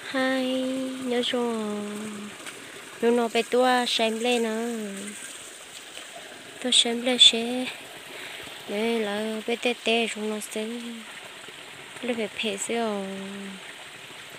Hais, nyob zoo. Hnub no peb tuaj saib nplej na. Tuaj saib nplej seb, lawv peb tej teb zoo no xwb. Nplej phem phem xwb os.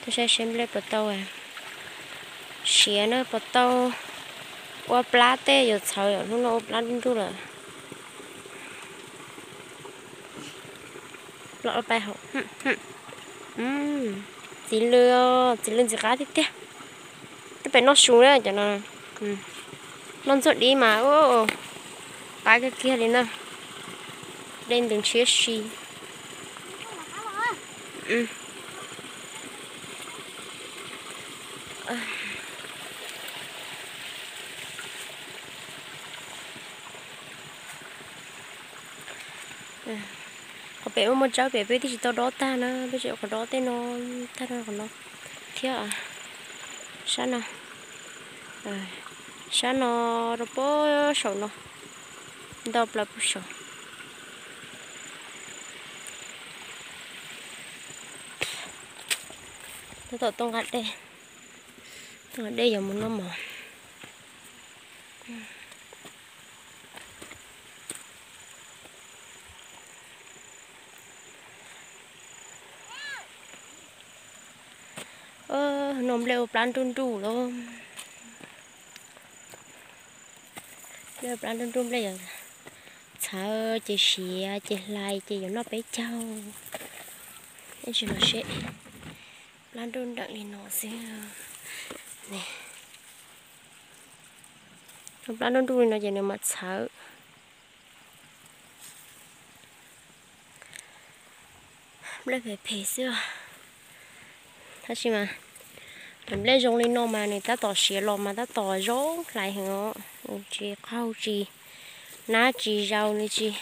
Tuaj saib seb nplej puas tau siav na, puas tau ua plab tej yuav txhawv, hnub no ua plab nruj nruj lawm. Txiv lws, txiv lws ntxim qab tiag tiag. Twb pem noj su na cov no. Noj ntxuag dib mas qab kiag kiag li na. Dej ntws ntshiab si. Qhov pem muaj muaj tsawb pem peb twb tsis tau dob tag na, peb tseem qhov dob tej no tag qhov no thiab. Sab no, sab no rau pem saum no, ntau plaws pem saum. Tab tom tuaj nqa dej, tuaj nqa dej yuav mus noj mov. Noj nplej ua plab nruj nruj lauj. Nplej ua plab nruj nruj, nplej yuav txhawv ces siav ces hlais ces yuav noj peb caug. Ib ntsis los seb, plab nruj nreem li no xwb. Noj plab nruj nruj li no ces nws mam txhawv. Nplej phem phem xwb. Tab sis mas cov nplej zoo li no mas nws tab tom siav los mas tab tom zoo hlais heev os, nws tsis qaug tsis nab tsis zaus, nws tsis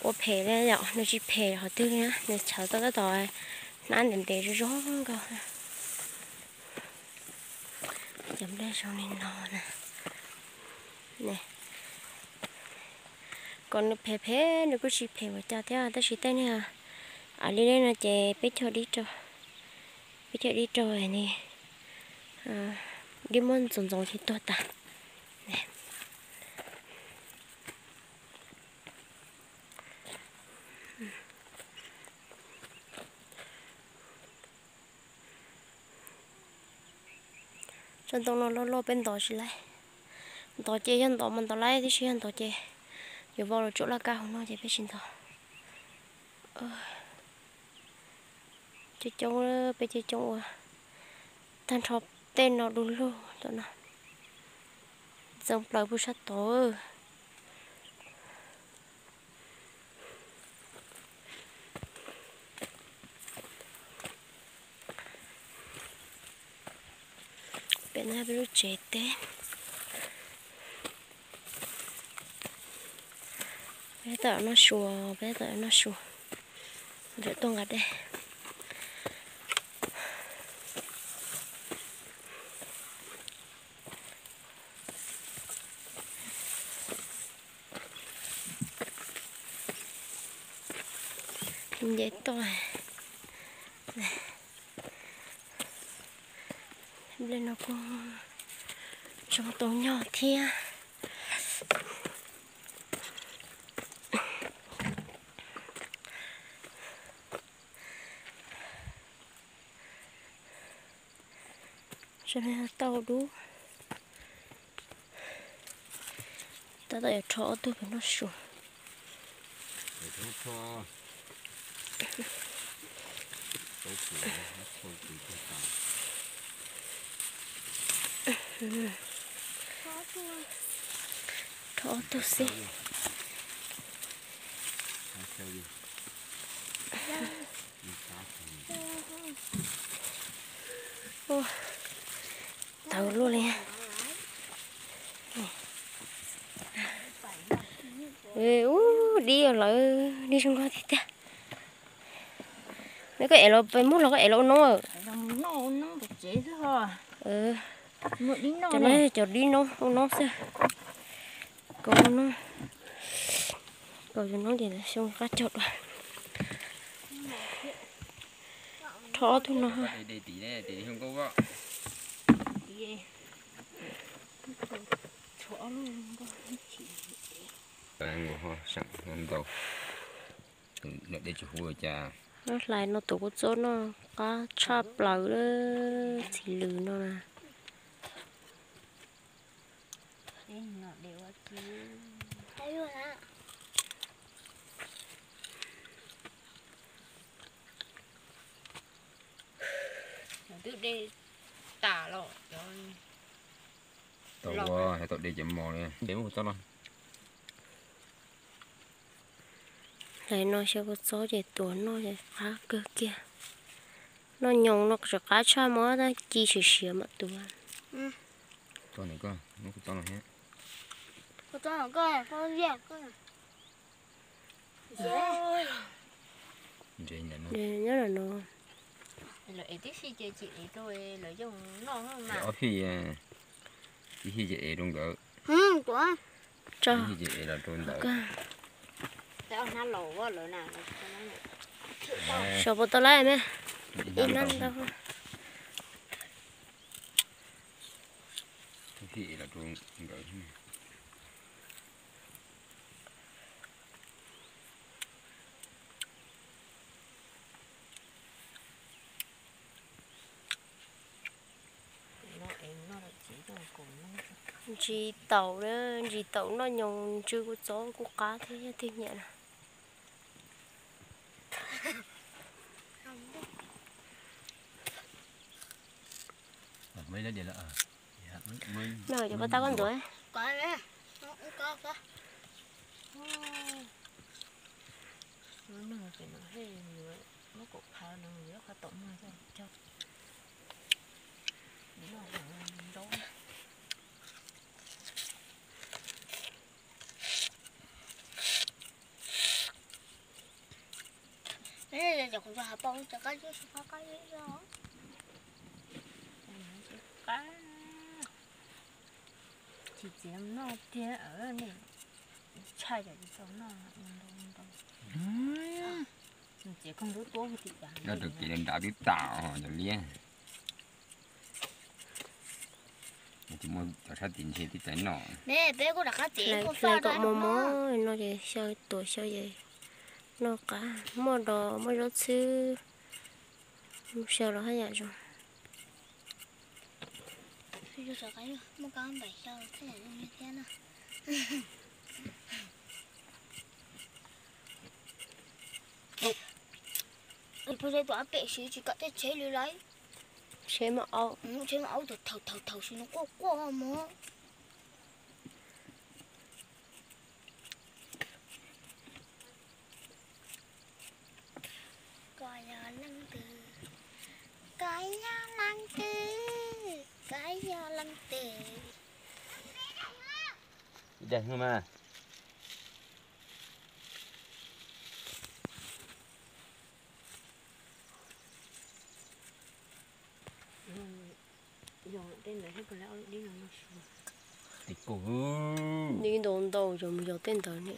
ua phem li, nws tsis phem qhov twg li, nws txhawv tau tab tom hnab ntev ntev zoo zoo nkauj. Cov nplej zoo li no na. Kom nws phem phem nws kuj tsis phem ua cas thiab, tab sis tej niag av li no ces peb cog dib rau, peb cog dib rau ni, dib muab ntxoov ntxoov ces tuag tas. Tsob ntoo no loj loj peb ntov tsis laib. Ntov ces yog ntov mas ntov laib, tiam sis yog ntov ces yuav vau los tsuam laj kab hauv no ces peb tsis ntov. Coob coob, peb coob coob ua tag nrho tej no du lug tom no, ntxeev plaws puag sab tod. Pem no yog peb lub tsev teb. Peb tab tom noj su, peb tab tom noj su, ntawm tuaj nqa dej. Nce toj, nplej no kuj tsoo tau nyog thiab. Tau dub, tab tom yuav rho ob tug pem noj su. Rho ob tug xwb. Tawv luaj li. Ub, dib lawm, dib zoo nkauj tiag tiag. Neb koj ev los peb muab los koj ev los ua noob. Cov no cov dib noob ua noob xwb. Kom ua noob, kom zoo noob ces xyoo qab cog dua. Tshuav ob tug no. Hlais no tus kua txob noj qab tshaj plaws lawm, txiv lws no na. Twb de tas los cov tau ua, tau de cov mos li, de muab kua txob no. Hlais no xyaw kua txob ces tuav noj ces qab kawg kiag. Noj nyoos no tseem qab tshaj, muab ci siav siav mam tuav. Nyob no. Ob hij, ib hij ces ev rau nkawd, ib hij ces ev los rau ntawd. Sov puas tau lawm me? Ib hnab ntau. Ib hij los rau nkawd. Ntsis taum, ntsis taum noj nyoos ntsw kua txob kuj qab thiab, yog twg nyiam na. Cov koj tab koj ntxuav. Tsis txiav noj tiag, nej tshaj yam tsis tau noj ntau ntau. Txiav koog lub tuab tim cas. Noj rau kev nrad twb tas os cov liab. Tsis muaj cov sab tim ntshe tib txais noj. Hlais kom mos mos no ces xyaw tuav xyaw ces noj qab, muaj dos muaj zaub txhwb, xyaw los haj yam zoo. Peb tuav pem siv tsis kom tej tsheb li lawm. Tsheb mas aub, tsheb mas aub thaum thaum thaum siv no quaj quaj mog. Koj yog leej twg? Koj yog leej twg? Koj yog leej twg? Ib daig mas. Ib ntau ntau cov mus yos tej ntawd ne.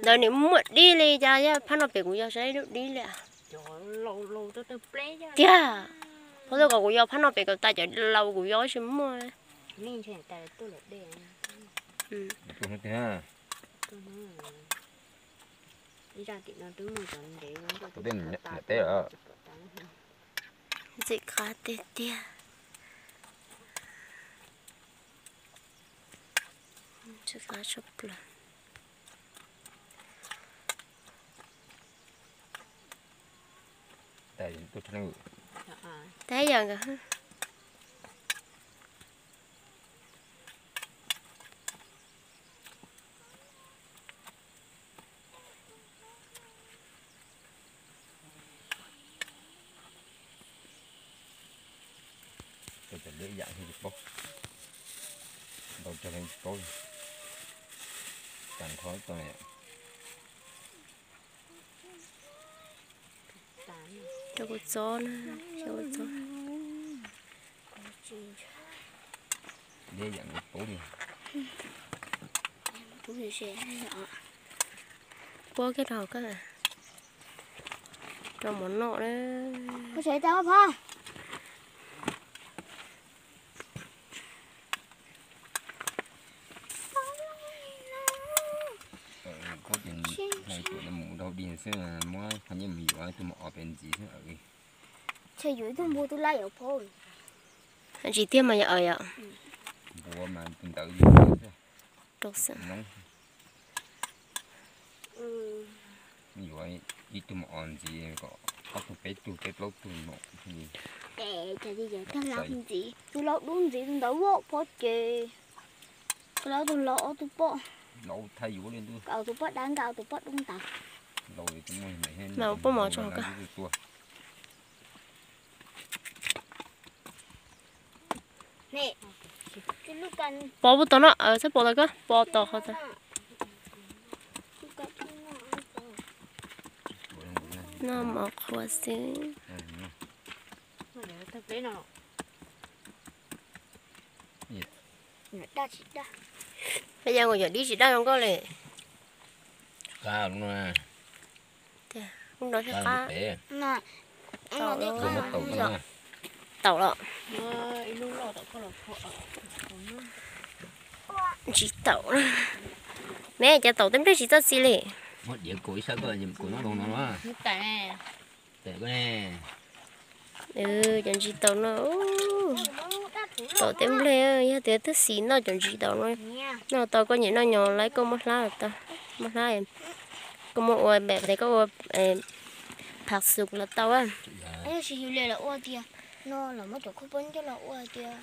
Ntawd nim muaj dib li cas, phab no pem kuv yos saib lub dib li. Tiag, phab tuaj kom kuv yos phab no pem kom tas cov laus kuv yos tsis muaj. Ntxim qab tiag tiag. Ntxim qab tshaj plaws. Tab yam nkawd. Cov liab yam tsis paub, ntau cog leej tsis paub li. Cas nthov tau. Rau kua txob na, rau kua txob. Liab yam tsis paub li. Puab kiag rau hauv koj. Noj mov noj na. Koj tsev tau pha. Koj ces hais tuam mus dhau dig xwb, muab qhov nyiaj mus yuav tus mos os pem ntxiv xwb. Ntshe yuav ib tug npua tub lab yuav phob. Tsis tiag mas yog yom. Npua mas tus ntawd rau xwb. Yuav ib tug mos os ntxiv kom ob tug peb tug peb plaub tug no. Tus laus dub ntxiv tus ntawd voj phob ces tus laus tus laus ob tug poj. Tus poj dab nkaj tus poj dub ntawd. Mas ua poj mov tso koj. Pov puas tau no, txhob pov tau koj, pov tau qhov tau. Noj mov qhuav xwb. Peb yog nkaus yog dib tsis daj zoo nkauj li. Tiag, lub no thiaj qab. Taum los. Ntsis taum na. Me cas taum tej nplej tsis txawj txi li. Cov ntsis taum no, taum tej nplej, yog tias twb xis noj cov ntsis taum no, noj tau koj nyiam noj nyo lawm koj muab hlab los tau, muab hlab, koj muab ua npem tias koj ua phav xus los tau. Tsis yog li los ua tias no los muab cov khuab pob coj los ua tias